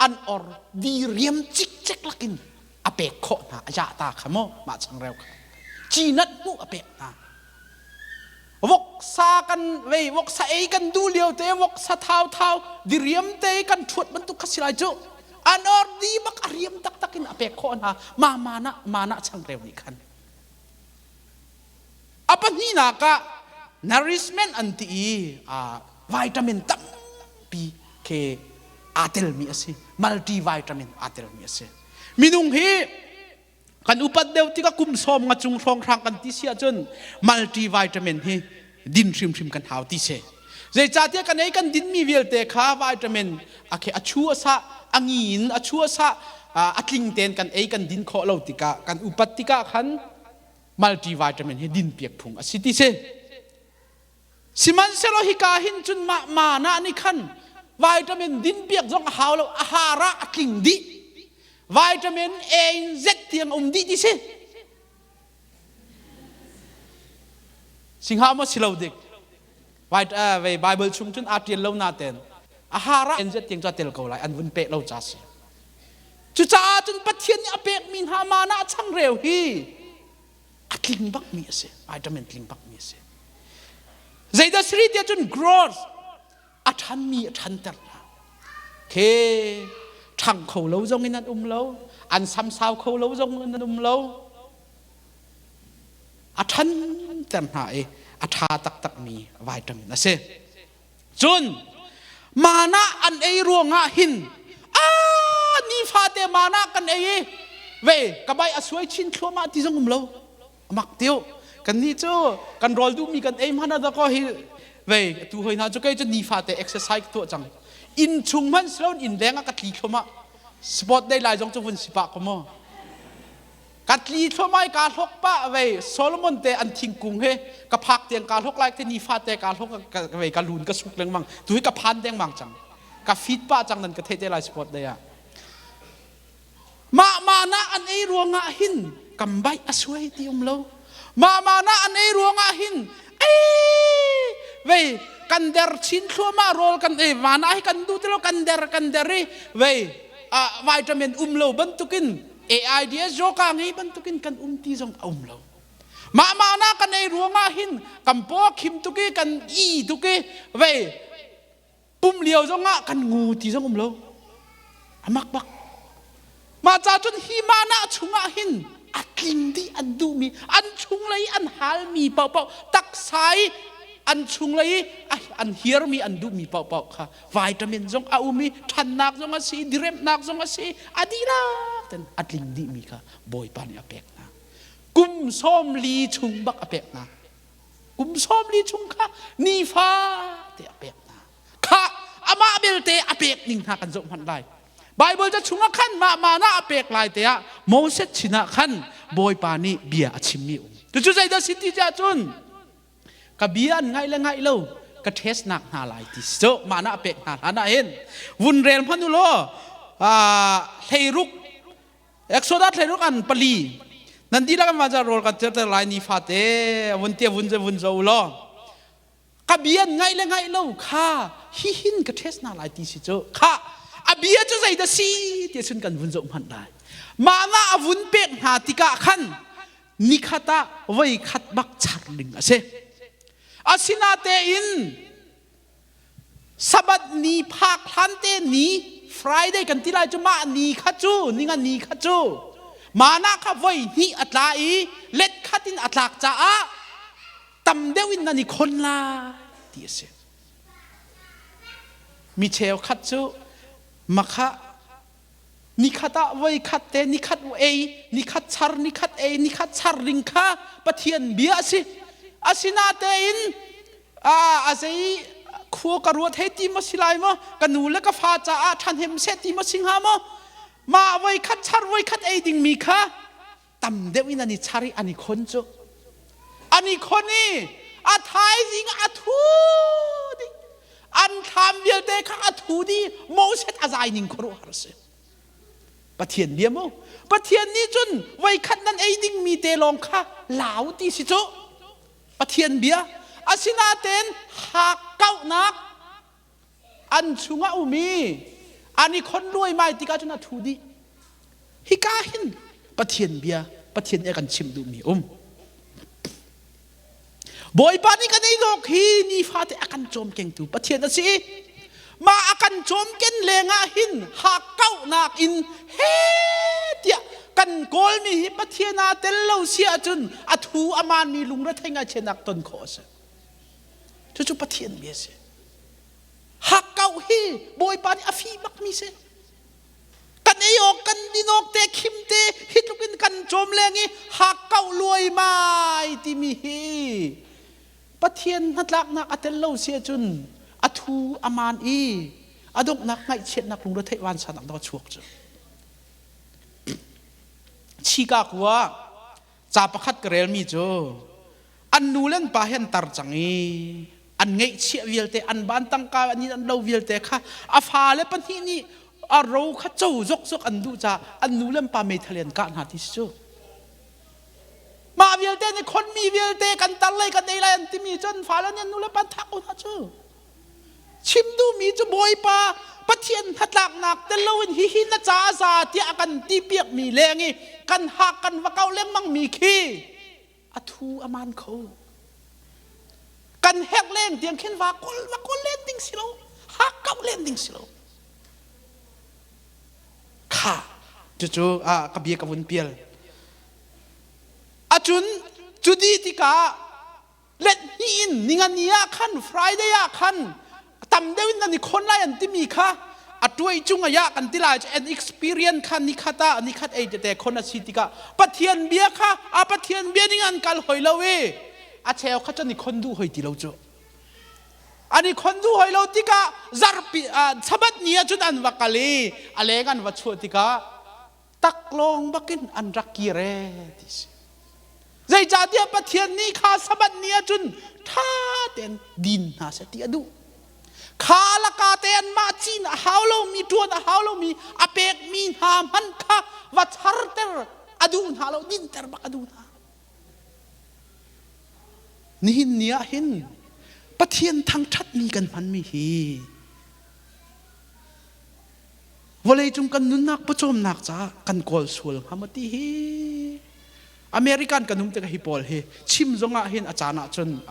an or diriam cikcek lakin a pek khawh hna a yah ta kha maw mah changreu kha cinat hmuh a pek hna Voksa kan vei voksa ei kan duh lio te voksa thau thau diriam te kan ṭhuat bantuk kha si lai cu. An or di bak a riam taktak in a pek khawh hna ma mana mana changreu nih khan. A pahnihnak ah nourishment an ti i vitamin tampi khi aa telmi a si. Multivitamin aa telmi a si. Minung hi Kan upat deuh tikah kum sawm nga cung hrawnghrang kan ti si ahcun multivitamin hi din hrimhrim kan hau ti si. Zeicahtiah kan ei kan dinmi vialte kha vitamin a a chu a sah a ngi in a chu a sah a tling tein kan ei kan din khawh lo tikah kan upat tikah khan multivitamin hi din piak phung a si ti si. Sihmanhsehlaw hika hin cun mah mana nih khan vitamin dinpiak zong a hau lo, a har ah a tling dih. Vitamin A in Z tiang um dih ti si. Singha maw si lo dik. Vei Bible chung cun aa ṭial lo naten a har ah NZ tiang cu a tel ko lai an vun peh lo ca si. Cucaah cun Pathian nih a pekmi hna mana changreu hi a tling bakmi a si vitamin tling bakmi a si zeidah siri tiah cun growth a ṭhanmi a ṭhanter hna ke ṭhang kho lo zong in an um lo an samsau kho lo zong in an um lo a ṭhanter hna i a ṭha taktakmi vitamin a si Cun mana an ei ruangah hin a nifate mana kan ei i ve ka bai a suai chin thluahmah ti zong um lo mak tiu kan nih cu kan rawl duhmi kan ei hmanh ah ko hi ve tu hoi hna cu kei cu nifate exercise tuah cang inn chung hmanh siloin inn leng ah ka tli thluahmah sport day lai zong cu vun si pah ko mu Ka tli thluahmah i kaa hlok pah vei Solomon te an thingkung he ka phak tiang kaa hlok lai te nifate kaa hlok ka vei ka lun ka suk lengmang tu hi ka phan dengmang cang ka fit pah cang nan ka theih te lai sport day ah mah mana an ei ruangah hin kam bai a suai ti um lo mah mana an ei ruangah hin ei vei kan der chin thluahmah rawl kan ei mana hi kan duh ti lo kan der kan der i vei vitamin um lo bantukin AIDS yoga ngei bantukin kan um ti zong a um lo. Mah mah na kan ei ruangah hin kan paw khim tuk i kan i tuk i vei pum lio zongah kan ngu ti zong um lo. Amak bak. Mah ca cun hi mana chungah hin a tling dih an duhmi an chunglei an halmi paohpaoh taksa i an chunglei i an hiarmi an duhmi paohpaoh kha vitamin zong a um i ṭhannak zong a si diremhnak zong a si a dihlak ten a tling dihmi kha Bawipa nih a pek hna kum 40 chung bak a pek hna kum 40 chung kha nifa te a pek hna kha amah belte a pek ning hna kan zoh hmanh lai Bible ca chungah khan mah mana a pek lai te ah Moses sinah khan Bawipa nih bia a chimmi um cucu zeidah si ti cun ka bia an ngaih le ngaih lo ka test nak hna lai ti so mah na pek hna hlan ah hin vun rel hmanh u law 16 Exodus 64. Nan dihlak in van rawl kan tirter lai ni fate vun te vun vun zo law ka bia ngaih le ngaih lo kha hihin ka test na lai ti si cu kha a bia cu zei dah si ti cun kan vun zoh hmanh lai mah na a vun pek hna tikah khan nikhat ah voi khat bak char ding a si asinatein Sabbath ni phak hlan te ni Friday kan ti lai cu mah ni kha cu ninga ni kha cu mana kha voi hnih a tla i let khat in a tlak caah tam deuh in nan i khon lai ti a si. Mi cheukhat cu makha nikhat ah voi khat te nikhat ei nikhat char nikhat ei nikhat char ding kha Pathian bia a si. Asinatein a zei khua ka ruat hei ti maw si lai maw ka nu le ka fa caah ṭhahnem seh ti maw si hnga maw mah voi khat char voi khat ei dingmi kha tam deuh in an i char i an i khon cu an i khon i a thaizing a thu ding an thlam vialte kha a thu dih Moses a zai ning khuaruahhar a si Pathian bia mu Pathian nih cun voi khat nan ei dingmi te lawng kha lau ti si cu Pathian bia asinain hakkauhnak an chungah um i an i khon luaimai tikah cun a thu dih. Hika hin Pathian bia Pathian nih a kan chimh duhmi um. Bawipa nih kan ei dawk hi nifate a kan cawmkengtu Pathian a si i mah a kan cawmken lengah hin hakkauhnak in he tiah kan kawlmi hi Pathian aa tel lo si ahcun a thu a maanmi lungrethei ngaihchiatnak ton khawh a si. Cucu Pathian bia a si. Hakkauh hi Bawipa nih a fih bakmi si. Kan ei awk kan din awk te khim te hi tluk in kan cawm leng i hakkauh luaimai timi hi Pathian hnatlaknak a tel lo si ahcun a thu a maan i a donghnak ngaihchiatnak lungretheih vansannak dawh a chuak cu. Chicago ah ca pakhat ka relmi cu an nu le an pa hi an tar cang i an ngeihchiah vialte an ban tangka an in an lo vialte kha a fale pahnih nih a ro kha co zokzok an duh caah an nu le an pa meithal in an kah hna ti si cu. Mah vialte nih khonmi vialte kan tar lei kan ei lai an timi cun fale nih an nu le pa an thah ko hna cu. Chim duhmi cu Bawipa Pathian hnatlaknak tel loin hihi na ca a za tiah a kan ti piakmi leng i kan hak kan va kau lengmangmi khi a thu a man kho. Kan hek len tiang khin va kawl va kawl len ding si lo, hak kau len ding si lo. Kha cucu ka bia ka vun pial. Acun cu di tikah let hnih in ningani ah khan Friday ah khan tam deuh in nan i khon lai an timi kha a tuai cung a ya kan ti lai an experience kha nikhat ah nikhat ei tete khon a si tikah Pathian bia kha a Pathian bia ning an kal hoi lo i a cheu kha cun i khon duh hoi ti lo cu an i khon duh hoi lo tikah zarpi sabat ni ah cun an va kal i a leng an va chuah tikah taklawng bakin an rak kir ee ti si. Zeicahtiah Pathian nih kha Sabbath ni ahcun ṭha tein din hna seh ti a duh. Kha laka te anmah cin a hau lomi, ṭuan a hau lomi a pekmi hna hmanh kha va charter a duh hna lo, dinter bak a duh hna. Nihin ni ah hin Pathian thangṭhatmi kan hmanmi hi Vawleicung kan nunnak pawcawmnak caah kan kawl sual hnga maw ti hi American kan um tikah hi pawl hi chim zongah hin a caan ah cun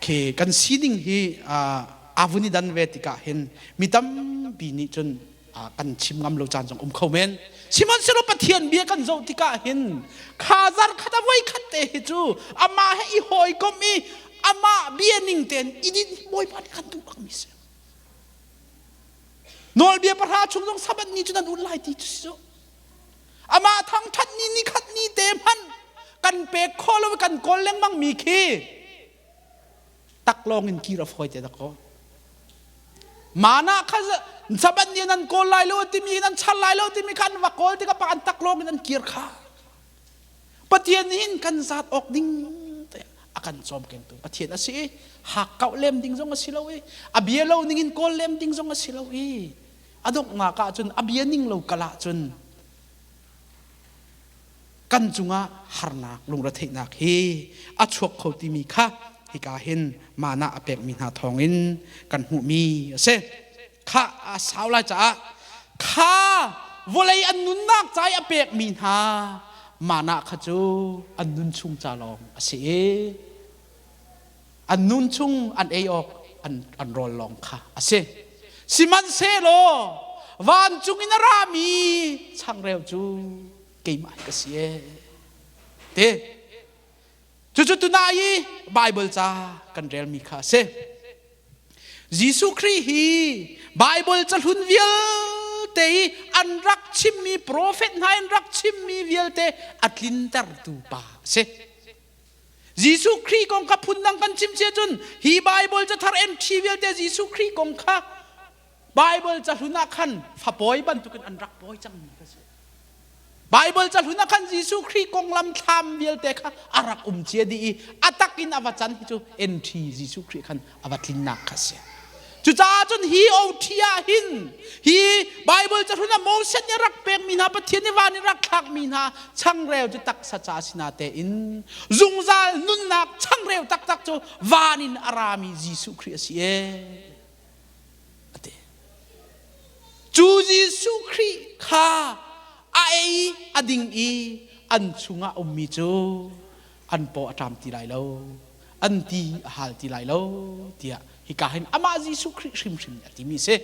khi kan sining hi aa vun i dan ve tikah hin mi tampi nih cun kan chim ngam lo caan zong um kho men. Sihmanhsehlaw Pathian bia kan zoh tikah hin kha zar khat a voi khat te hi cu amah he i hawikomh i amah bia ning tein i dinh Bawipa nih kan duh bakmi si. Nawlbia pahra chung zong Sabbath ni cu nan ulh lai ti cu si cu. Amah thangṭhat ni ni khat ni te hmanh kan pek khawh lo kan kawl lengmang mi khi taklawng in kir a fawi te dakaw. Mana kha Sabbath ni nan kawl lai lo timi nan char lai lo timi kha an va kawl tikah pa an taklawng in an kir kha. Pathian hin kan zat awk ding te a kan cawmkengtu Pathian a si i hakkauh lem ding zong a si lo i a bia lo ning in kawl lem ding zong a si lo i a donghnak ah cun a bia ning lo kal ah cun. kan cungah harnak lungretheihnak hi a chuak kho timi kha hika hin mana a pekmi hna thawngin kan hmuhmi a si. Kha a sau lai caah kha vawlei an nunnak ca i a pekmi hna mana kha cu an nun chung ca lawng a si i an nun chung an ei awk an, an rawl lawng kha a si. Sihmanhsehlaw vancung in a rami changreu cu keimah hi ka si ee. Ti. Cucu tunai i Baibal ca kan relmi kha a si. Jesuh Khrih hi Baibal cahlun vialte i an rak chimmi profet hna in rak chimmi vialte a tlintertu pa a si. Jesuh Khrih kong kha phundang kan chim sia cun hi Baibal cathar NT vialte Jesuh Khrih kong kha Baibal cahlun ah khan fapawi bantukin an rak pawi cangmi kha si. Baibal cahlun ah khan Jesuh Khrih konglam thlam vialte kha a rak um cia dih i a tak in a va can hi cu NT Jesuh Khrih khan a va tlinnak kha si. Cucaah cun hi OT ah hin hi Baibal cahlun ah Moses nih rak pekmi hna Pathian nih van in rak thlakmi hna changreu cu taksa ca sina tein zungzal nunnak changreu taktak cu van in a rami Jesuh Khrih a si ee. A ti. Cu Jesuh Khrih kha a ei a ding i an chungah ummi cu an paw a ṭam ti lai lo an ti a hal ti lai lo tiah hika hin amah Jesuh Khrih hrimhrim nih a timi a si.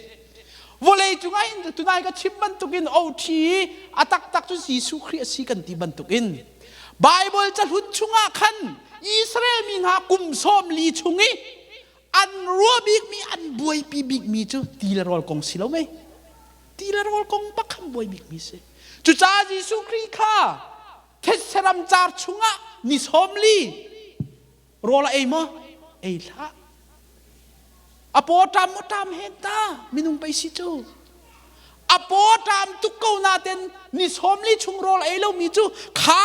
Vawlei cungah hin tunai ka chim bantukin OT a taktak cu Jesuh Khrih a si kan ti bantukin Bible cahlun chungah khan Israel mi hna kum 40 chung i an ruah bikmi an buaipi bikmi cu ti le rawl kong si lo mei ti le rawl kong bak khan buai bikmi si cucaah Jesuh Khrih kha thetse ramcar chungah ni 40 rawl a ei maw ei hlah a paw ṭam maw ṭam hen ta minung pei si cu a paw ṭam tuk ko naten ni 40 chung rawl ei lomi cu kha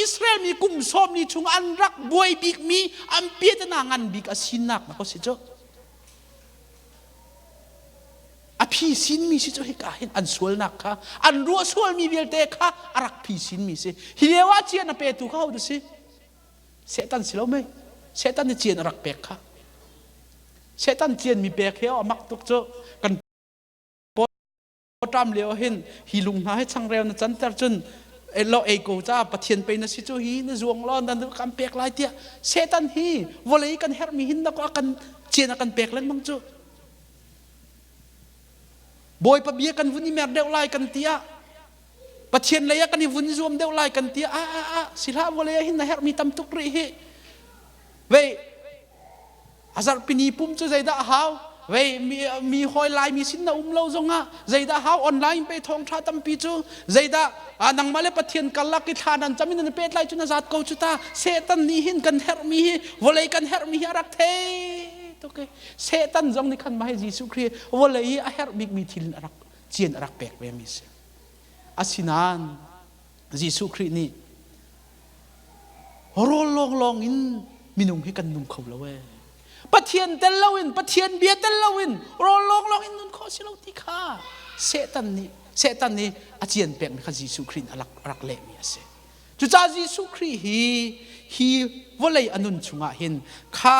Israel mi kum 40 chung an rak buai bikmi an piatana ngan bik a sinak na ko si cu a phi sinmi si cu hika hin an sualnak kha an ruah sualmi vialte kha a rak phi sinmi si hi lio ah cian a petu kha ho si Satan si lo mei Satan nih cian a rak pek kha Satan cian mi pek hi a mak tuk cu kan ṭam lio hin hi lung hna hi changreu na canter cun lo ei ko ca Pathian pei na si cu hi na zuang law na kan pek lai tiah Satan hi vawlei kan herhmi hin na ko a kan cian a kan pek lengmang cu Bawipa bia kan vun i mer deuh lai kan ti ah Pathian lei ah kan i vun zuam deuh lai kan ti ah ah ah si hlah vawlei ah hin na herhmi tam tuk rih hi vei a zarhpini pum cu zeidah a hau vei mi, mi hawi laimi sin na um lo zongah zeidah hau online pe thawngtha tampi cu zeidah nangmah le Pathian karlak i thla nan cam in nan pehtlai cu na zat ko cu ta Satan nih hin kan herhmi hi vawlei kan herhmi hi a rak thei tuk i Satan zong nih khan mah hi Jesuh Khrih vawlei i a herh bikmi thil in a rak cian a rak pek ve mi si asinain Jesuh Khrih nih rawl lawnglawng in minung hi kan nung kho lo ee. Pathian tel loin Pathian bia tel loin rawl lawnglawng in nun khawh si lo ti kha Satan nih Satan nih a cian pekmi kha Jesuh Khrih nih a rak lehmi a si. Cucaah Jesuh Khrih hi hi vawlei a nun chungah hin kha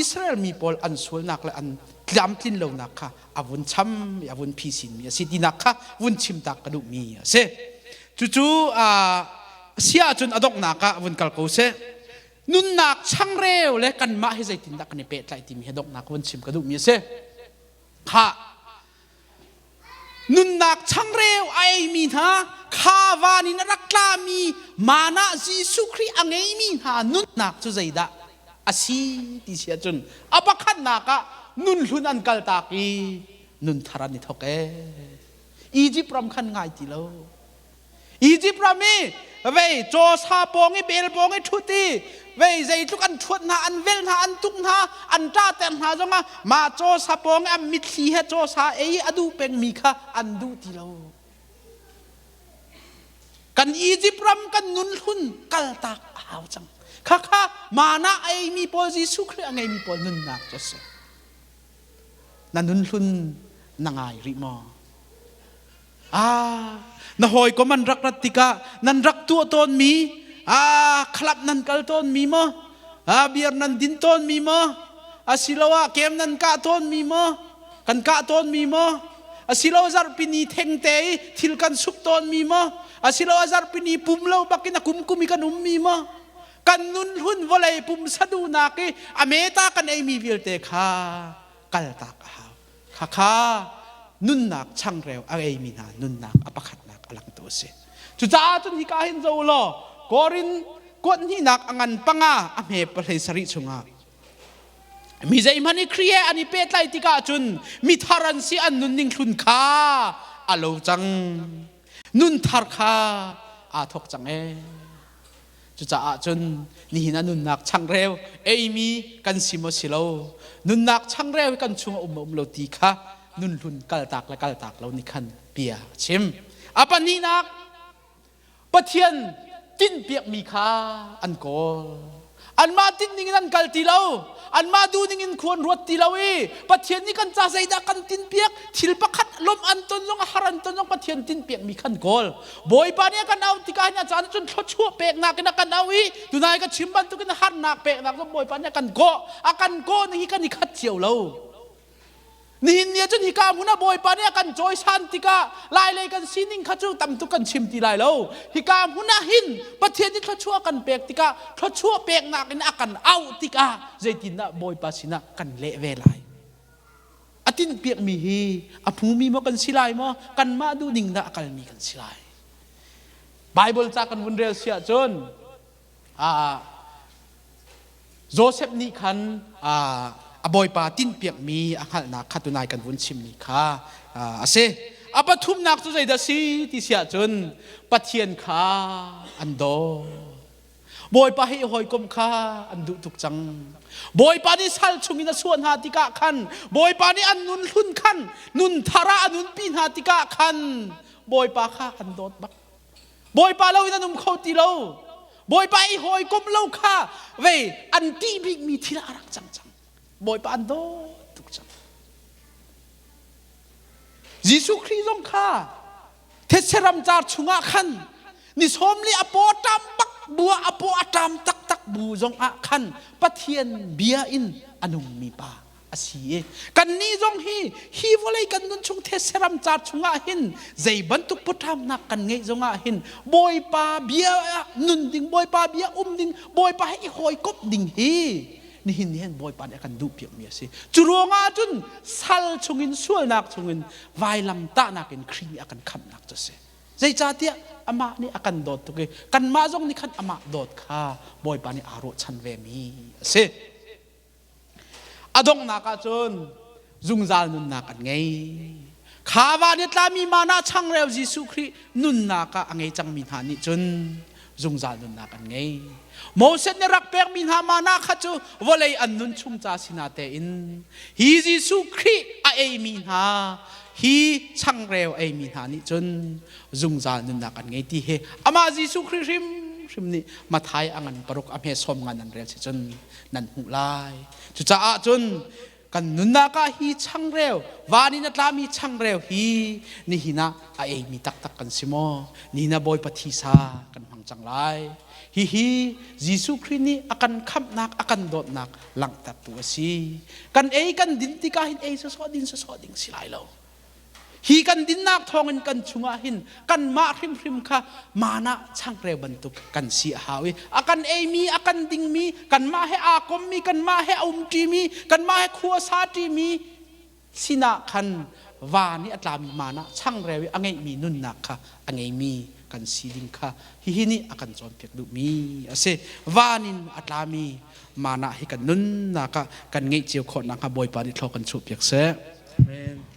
Israel mi pawl an sualnak le an tlamtlin lonak kha a vun cham i a vun phisinmi a si tinak kha vun chimtak ka duhmi a si. Cucu si ahcun a donghnak ah vun kal ko seh. Nunnak changreu le kanmah hi zeitindah kan i pehtlaih timi hi donghnak vun chim ka duhmi a si. Kha nunnak changreu a eimi hna kha van in a rak tlami mana Jesuh Khrih a ngeimi hna nunnak cu zeidah a si ti si ahcun a pakhatnak ah nun hlun an kaltak i nun thar an i thawk ee. Egypt ram khan ngai ti lo. Egypt ram i vei caw sa pawng i bel pawng i ṭhut i vei zeitluk an ṭhuat hna an velh hna an tuk hna an ṭahter hna zongah mah caw sa pawng i an mitthli he caw sa ei a duh pengmi kha an duh ti lo. Kan Egypt ram kan nun hlun kaltak a hau cang. Khakha mana a eimi pawl Jesuh Khrih a ngeimi pawl nunnak cu a si. Na nun hlun na ngai rih maw? Ah, na hawikom an rak rat tikah nan rak tuah tawnmi, ah, club nan kal tawnmi maw? Ah, beer nan din tawnmi maw? Asiloah kem nan kah tawnmi maw? Kan kah tawnmi maw? Asiloah zarhpini thengte i thil kan sup tawnmi maw? Asiloah zarhpini pum lo bakin a kumkum i kan ummi maw? Kan nun hlun vawlei pumsa duhnak i a meta kan eimi vialte kha kaltak a hau. Khakha nunnak changreu a eimi hna nunnak a pakhatnak a langtu a si. Cucaah cun hika hin zo law Korin kuat hnihnak a ngan panga a hme pahlei sarih chungah mi zeihmanh i Khrih he an i pehtlai tikah cun mi thar an si an nunning hlun kha a lo cang nun thar kha aa thawk cang ee Cucaah cun nihin ah nunnak changreu eimi kan si maw si lo, nunnak changreu hi kan chungah um maw um lo ti kha nunhlun kaltak le kaltak lo nih khan bia a chim. A pahnihnak, Pathian tinhpiakmi kha an kawl. Anmah tinh ning in an kal ti lo. Anmah duh ning in khua an ruat ti lo i Pathian nih kan ca zeidah kan tinhpiak thil pakhat lawmh an ton zong har an ton zong Pathian tinhpiakmi khan kawl. Bawipa nih a kan auh tikah hin a caan cun thluachuah peknak in a kan auh i tunai ka chim bantukin harnak peknak zong Bawipa nih a kan kawh. A kan kawh ning hi kan i khat cio lo. Nihin ni ah cun hika hmun ah Bawipa nih a kan cawisan tikah lailei kan sining kha cu tam tuk kan chim ti lai lo. Hika hmun ah hin Pathian nih thluachuah kan pek tikah thluachuah peknak in a kan auh tikah zeitindah Bawipa sinah kan leh ve lai. A tinhpiakmi hi a hmumi maw kan si lai maw kanmah duhning dah a kalmi kan si lai. Bible ca kan vun rel si ahcun Joseph nih khan a bawipa tinhpiakmi a hngalhnak kha tunai kan vun chimmi kha a si. A pathumnak cu zeidah si ti si ahcun Pathian kha an daw. Bawipa hi hawikom kha an duh tuk cang. Bawipa nih sal chungin a chuah hna tikah khan Bawipa nih an nun hlun khan nun thar ah a nunpi hna tikah khan Bawipa kha an dawt bak. Bawipa lo in an um kho ti lo. Bawipa i hawikom lo kha vei an ṭih bikmi thil ah a rak cang cang. Bawipa an dawt tuk cang. Jesuh Khrih zong kha thetse ramcar chungah khan ni sawm li a paw ṭam bak bu ah a paw a ṭam taktak bu zong ah khan Pathian bia in a nungmi pa a si i kannih zong hi hi vawlei kan nun chung thetse-ram car chungah hin zei bantuk pawṭamnak kan ngeih zongah hin Bawipa bia nun ding Bawipa bia um ding Bawipa he i hawikomh ding hi nihin ni hin Bawipa nih a kan duhpiakmi a si. Cu ruangah cun sal chungin sualnak chungin vailam tahnak in Khrih nih a kan khamhnak cu a si. Zeicahtiah amah nih a kan dawt tuk i kanmah zong nih khan amah dawt kha Bawipa nih aa ruahchan vemi a si. A donghnak ah cun zungzal nunnak an ngei. Kha van i tlami mana changreu Jesuh Khrih nunnak ah a ngei cangmi hna nih cun zungzal nunnak an ngei. Moses nih rak pekmi hna mana kha cu vawlei an nun chung ca sina tein hi Jesuh Khrih a eimi hna hi changreu eimi hna nih cun zungzal nunnak an ngei ti hi amah Jesuh Khrih hrimhrim nih Mathai a ngan paruk a hme som ngan an rel si cun nan hmuh lai. Cucaah cun kan nunnak ah hi changreu van in a tlami changreu hi nihin ah a eimi taktak kan si maw? Nihin ah Bawipa thisa kan hmang cang lai. Hihi Jesuh Khrih nih a kan khamhnak, a kan dawtnak langhtertu a si. Kan ei kan din tikah hin ei sawsawh din sawsawh ding si lai lo. Hi kan dinnak thawngin kan chungah hin kanmah hrimhrim kha mana changreu bantuk kan si a hau i a kan eimi a kan dingmi kanmah he aa kommi kanmah he a umṭimi kanmah he khua sa ṭimi sinah khan van i a tlami mana changreu i a ngeihmi nunnak kha a ngeimi kan si ding kha hihi nih a kan cawnpiak duhmi a si. Van in a tlami mana hi kan nunnak ah kan ngeih cio khawh nakhnga Bawipa nih thlaw kan chuahpiak seh. Amen.